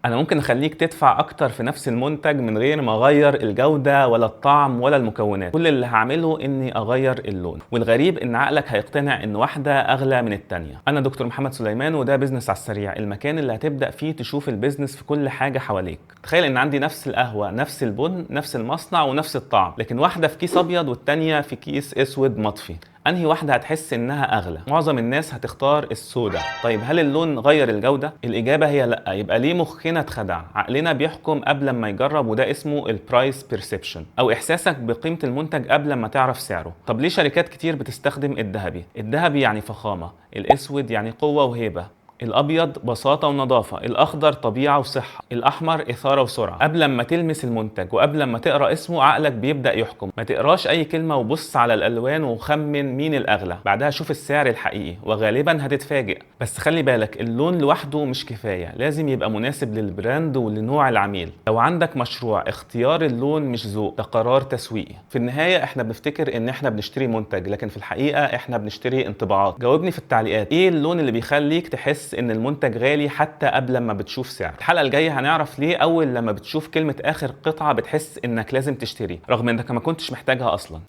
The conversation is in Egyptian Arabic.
انا ممكن اخليك تدفع اكتر في نفس المنتج من غير ما اغير الجودة ولا الطعم ولا المكونات. كل اللي هعمله اني اغير اللون. والغريب ان عقلك هيقتنع ان واحدة اغلى من التانية. انا دكتور محمد سليمان، وده business على السريع، المكان اللي هتبدأ فيه تشوف ال business في كل حاجة حواليك. تخيل ان عندي نفس القهوة، نفس البن، نفس المصنع ونفس الطعم، لكن واحدة في كيس ابيض والتانية في كيس اسود مطفي. انهي واحدة هتحس انها اغلى؟ معظم الناس هتختار السوداء. طيب هل اللون غير الجودة؟ الاجابة هي لا. يبقى ليه مخنا اتخدع؟ عقلنا بيحكم قبل ما يجرب، وده اسمه ال price perception، او احساسك بقيمة المنتج قبل ما تعرف سعره. طب ليه شركات كتير بتستخدم الذهبي؟ الذهبي يعني فخامة، الاسود يعني قوة وهيبة، الابيض بساطة ونظافه، الاخضر طبيعة وصحه، الاحمر اثاره وسرعه. قبل ما تلمس المنتج وقبل ما تقرا اسمه عقلك بيبدا يحكم. ما تقراش اي كلمة وبص على الالوان وخمن مين الاغلى، بعدها شوف السعر الحقيقي وغالبا هتتفاجئ. بس خلي بالك، اللون لوحده مش كفايه، لازم يبقى مناسب لل brand ولنوع العميل. لو عندك مشروع، اختيار اللون مش ذوق، ده قرار تسويقي. في النهاية احنا بنفتكر ان احنا بنشتري منتج، لكن في الحقيقة احنا بنشتري انطباعات. جاوبني في التعليقات، ايه اللون اللي بيخليك تحس ان المنتج غالي حتى قبل ما بتشوف سعر؟ الحلقة الجاية هنعرف ليه اول لما بتشوف كلمة اخر قطعه بتحس انك لازم تشتري رغم انك ما كنتش محتاجها اصلا.